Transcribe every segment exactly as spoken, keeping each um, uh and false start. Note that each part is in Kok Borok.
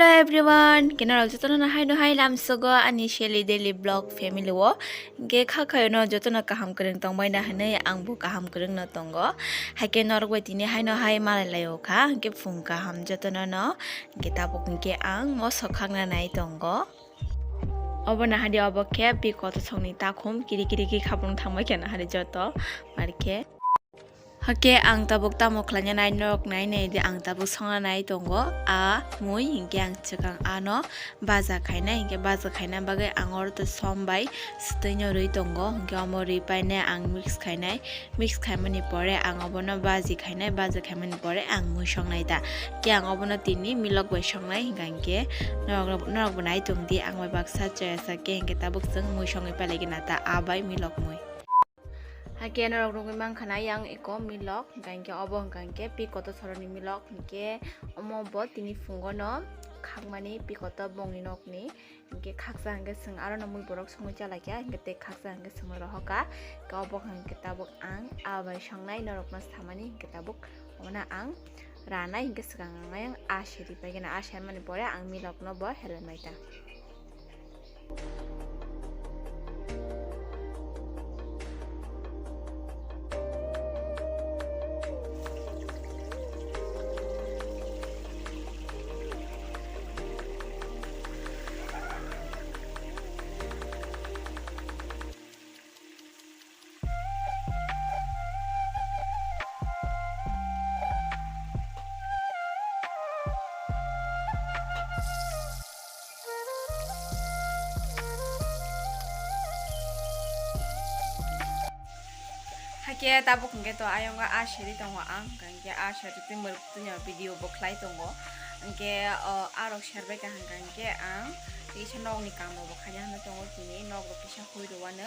Hello everyone, khe norok jotono no hai no hai lamsogo ani Shelly Daily Vlog family o. Hingke kha khayo no jotono kaham kwrwng tongbai na hinui ang bo kaham kwrwng no tongo. Haikhe norok bai tini hai no hai malai lai o kha, hingke phung kaham jotono no. Hingke tabuk hingke ang moso khakna nai tongo. Obo nahadi obo khe pi koto songni takhum kiri kiri khe khabung thangbai khe nahadi joto markhe. Hake ang tabuk tamo khlaina nai norok nai nai di ang tabuk songna nai tongo a mui hingke ang chwkang ano baja khainai hingke baja khaina bagwi ang oro to som bai swtwi no rwi tongo hingke omo rwi paine ang mix khainai. Mix khaimani pore ang obono baji khainai, baji khaimani pore ang mui songnai ta. Khe ang obono tini milok bai songnai, hingka hingke norok, norok bo nai tong di, ang bai baksa choya sa khe hingke tabuk chwng mui songwi pailaigena ta, a bai milok mui. Hakhe norok nugwi mankha na yang eko milok, hingka hingke obo hingka hingke pi koto soroni milok, hingke omo bo tini phungo no khakmani pi koto bongni nokni. Hingke khaksa hingke chwng aro no mui borok songwi chalai kha, hingke tei khaksa hingke chwngno rohor kha. Hingke obo hingke tabuk ang a bai songnai norokno samani, hingke tabuk omono ang ranai hingke swkang ang ayang a seri paigena, a sermani pore ang milokno bo helemai ta. Hakhe tabuk hingke to ayongo a seri tongo ang, hingke a seri twi mwrwk twi no video bo khlai tongo, hingke o arok serbai kaham hingke ang tisa nokni kam rok bo khaina hinwi tongo, tini nok rok kisa hui rwano.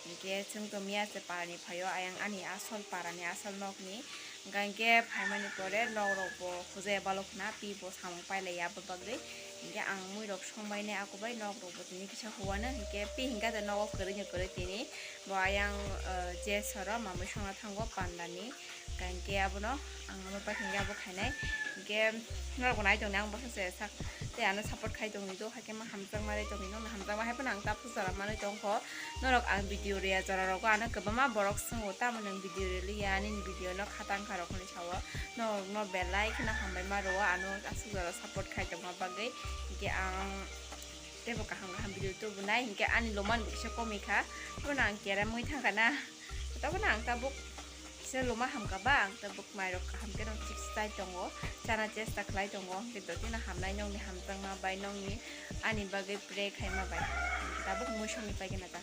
Hingke chwng to miya se parani phaio, ayang ani asol parani asol nokni. Hingka hingke phaimani pore nok rok bo hujaya balok khna, pi bo samung pailaiya abo bagwi. Hingke ang mui rok songbainai ako bai nok rok bo tini kisa huano, hingke pi hingka de nogo kwrwini kwrwi tini bo ayang, eh, je soro mamui songna thango pandani. Hingke abono ang amo pai hingke abo khainai. Hingke norok bo nai tongni ang bwswk se sak tei ano support khai tongni do, haikhe ma hamjakma rai tongni, nokni hamjakma hai phano ang ta puja rok manwi tongkho. Norok ang video rwya jora rogo ano kwbangma borok swngo, tamo nwng video rwliya, nini video no khatang kha rok hinwi sao. Norok no belai kheno hambai ma rwo ano aswk jora support khai tongma bagwi. Hingke ang teibo kaham kaham video tubunai, hingke ani lomani bo kisa komikha, abono ang keramwi thangkha na, tabukno ang tabuk. Kisa loma hamkha ba, ang tabuk mairok kaham khe no chai tongo, chana chesta khlai tongo, hwnkhe dotino hamnai nokni hamjakma bai nokni ani bagwi pray khaima bai, tabuk mui songwi paigwna ta.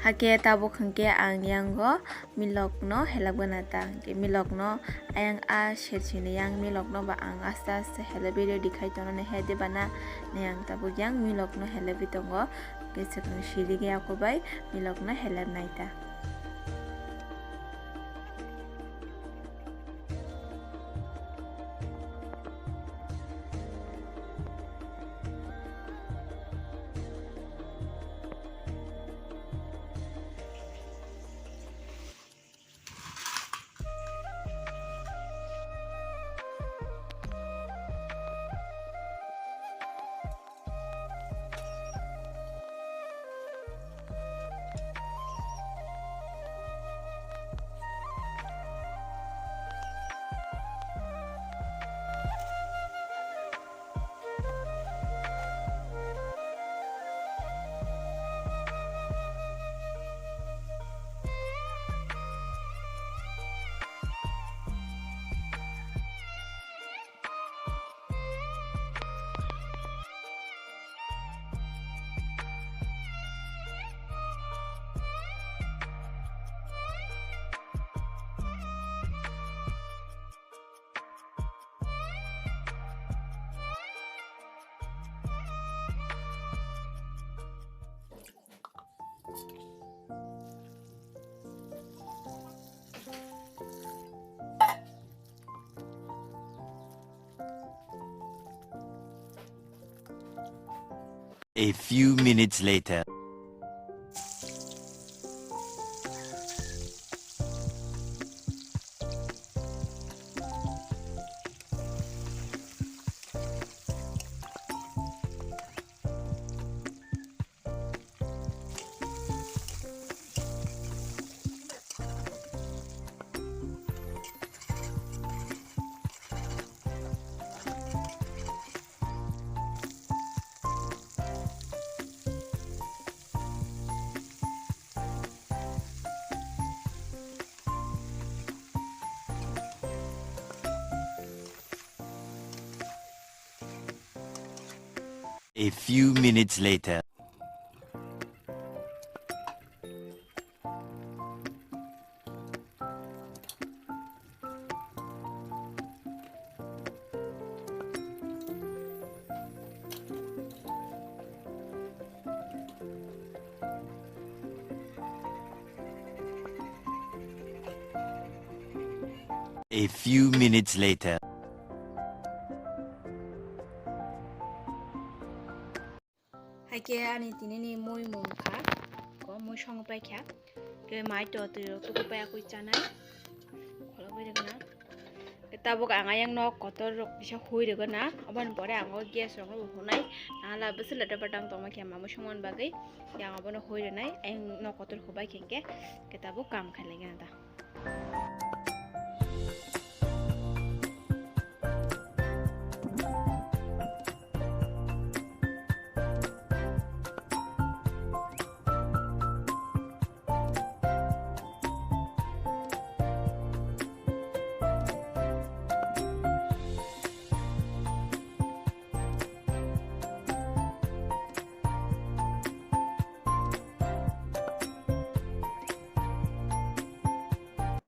Hakhe tabuk hwnkhe ang yango milokno helakgwna ta, hwnkhe milokno ayang a serchini yang milokno ba ang aste aste helebwi ready khai tongnani he debana ni ang tabuk yang milokno helebwi tongo. Khe swkang sirigwi ako bai milokno helep nai ta. A few minutes later. A few minutes later. A few minutes later. Haikhe ani tinini mui mung kha, ko mui song pai kha. Ke mai to twi rok tuku pai akui chanai. Kholo bai rwgna. Ke tabuk ang ayang nok kotor rok kisa hui rwgna. Oboni pore ang o gas rok no hunai. Nala bwswk lada batang tongma khe mamo songmani bagwi. Yang abono hui rwnai. Ayang nok kotor hubai khe ke tabuk kam khai lai gana da.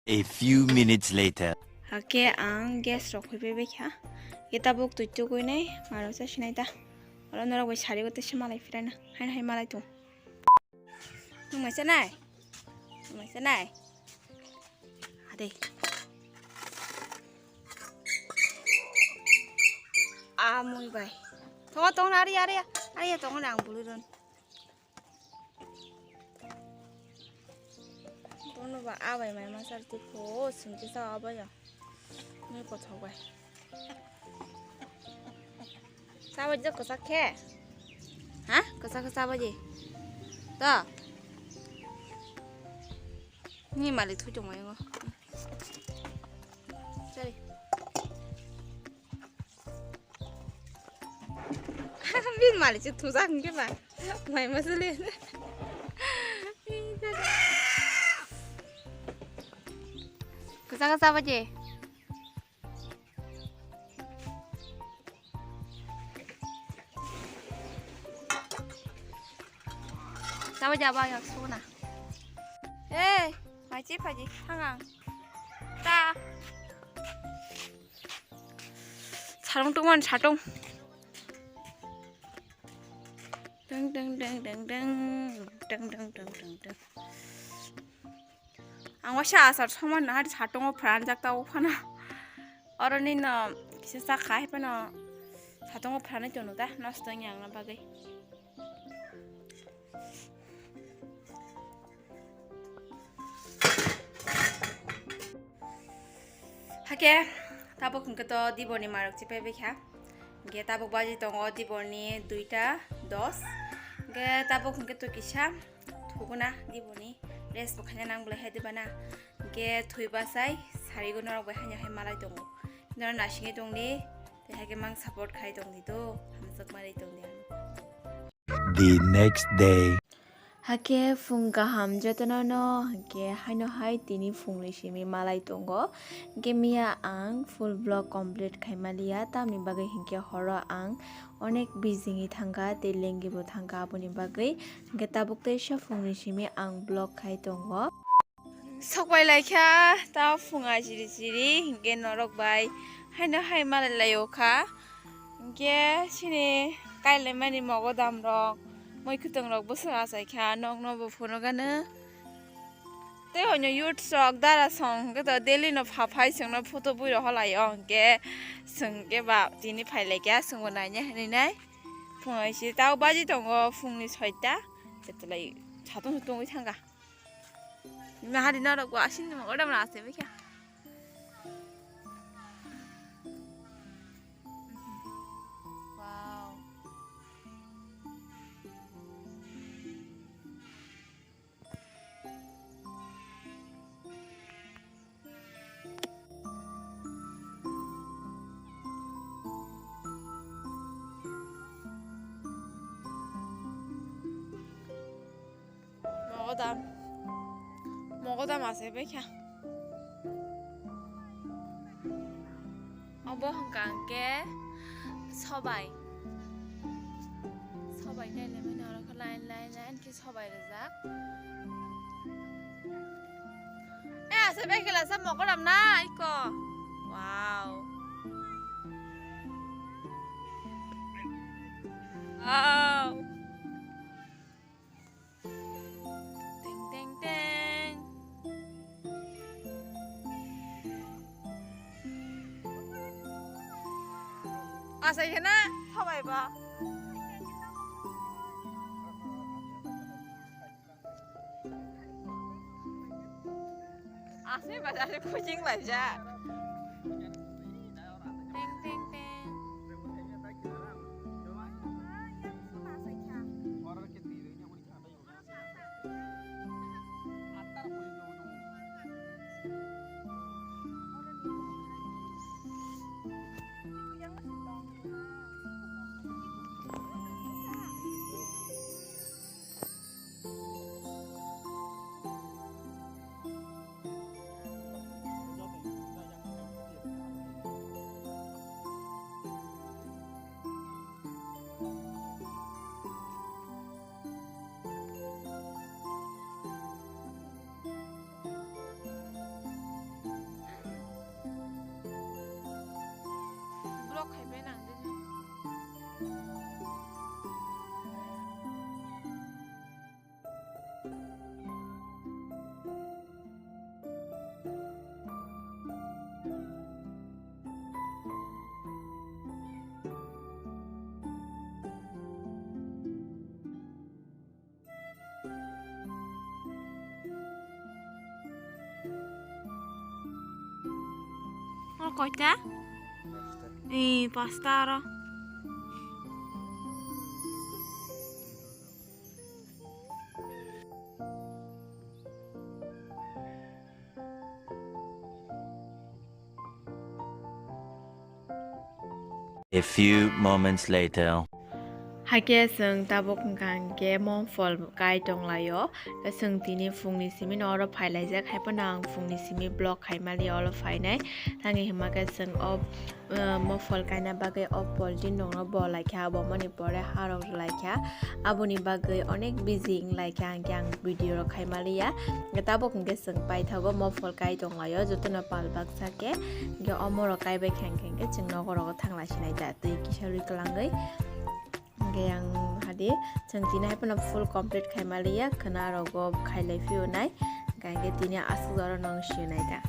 A few minutes later. Hake ang gas rok hoi bai kha. Ke tabuk twi tugui nai, maro sa sinai ta. Oro norok bai sari gote se malai phirana. Hai hai malai tu. Nung mai sanai? Nung mai sanai? Ade. Amui bai. Tongo, tongo, ari, ari, ari, tongo nang bulu don. Bono ba abai mai masa tu ko sungke sa abai ya. Ni ko thok bai. Sabaji kwchak khe? Ha? Kwchak khe sabaji? To? Ni malik thui tongmai ngo. Chari. Bin malik se thujak hwnkhe ba. Mai masuli. Kwchak khe sabaji? Tamo jaba yang sona. Eh, machi paji hangang. Ta. Sarung tungman satung. Deng deng deng deng deng. Deng deng deng deng deng. Ang waisa asar songma nahar satungo phranjak ta uphana. Oroni no kisa sa khai phano satungo phranai tono ta nosto wngya ang na bagwi. Hake tabuk hwnkhe to diboni marok chipai bai kha. Hwnkhe tabuk baji tongo diboni duita dos. Hwnkhe tabuk hwnkhe to kisa. Thuguna diboni rest bo khaina nang bolai hai dibana. Hwnkhe thwi bachai sarigo norok bai haino hai malai tongo. Norok nasingwi tongdi, tei hai khe mang support khai tongdi do, hamjakma ri tongdi ano. The next day. Hake phung kaham jotono no, hake haino hai tini phungni simi malai tongo. Hake miya ang full vlog complete khai maliya, tamni bagwi hwnkhe horo ang onek busy wngwi thangkha tei lengwi bo thangkha, aboni bagwi hwnkhe tabuk teisa phungni simi ang vlog khai tongo. Sok pai lai kha ta phung ai chiri chiri hwnkhe norok bai haino hai malai lai o kha, hwnkhe chini kailaimani mogodam rok mui kwtwng rok bwswk achai kha nokno bo phunukgano. Tei oino youth rok dara song hwnkhe to daily no pha phai chwngno photo bui rok holaio hwnkhe chwng khe ba tini phai lai kha chwngbo naina hinwi nai. Phung hai se tao baji tongo phungni soita. Jetlai satung satung wngwi thangkha. Nahari norok bo asing nimo odam rase bikha. Wow. Mogodam. Mogodam ase bekha. Obo hwnkha hwnkhe sobai. Sobai khe lemani oro khe line, line, line khe sobai rijak. Eh, asa bai khe lasa mokoram na iko. Wow. Wow. Teng, teng, teng. Asai khe na sobai ba. Asai ba, asai kuching laijak. Teng, teng, teng. Block khai bai nang di. O koita? Ee, pasta aro. A few moments later. Haikhe chwng tabuk hwnkha hinkhe mom phol kai tonglaio. Tei chwng tini phungni simi no oro phailaijak, haiphano ang phungni simi vlog khaimaliya oro phainai. Tangwi hwnba khe chwng o, uh, mom phol kaina bagwi o polythene rokno bo laikha, abo mani pore harok laikha. Aboni bagwi onek busy wnglaikha, hinkhe ang video rok khaimaliya. Tabuk hinkhe chwng paithago mom phol kai tonglaio, jotono pal baksa khe. Hinkhe omo rok kaibai khe hinkhe chwng nogo rogo thanglai sinai da, twi kisa rwi kwlangwi. Hinkhe ang hadi chwng tini hai phano full complete khaimaliya, khwna rogo khailai phiyonai. Hinkhe tini aswk jora no ang siyonai da.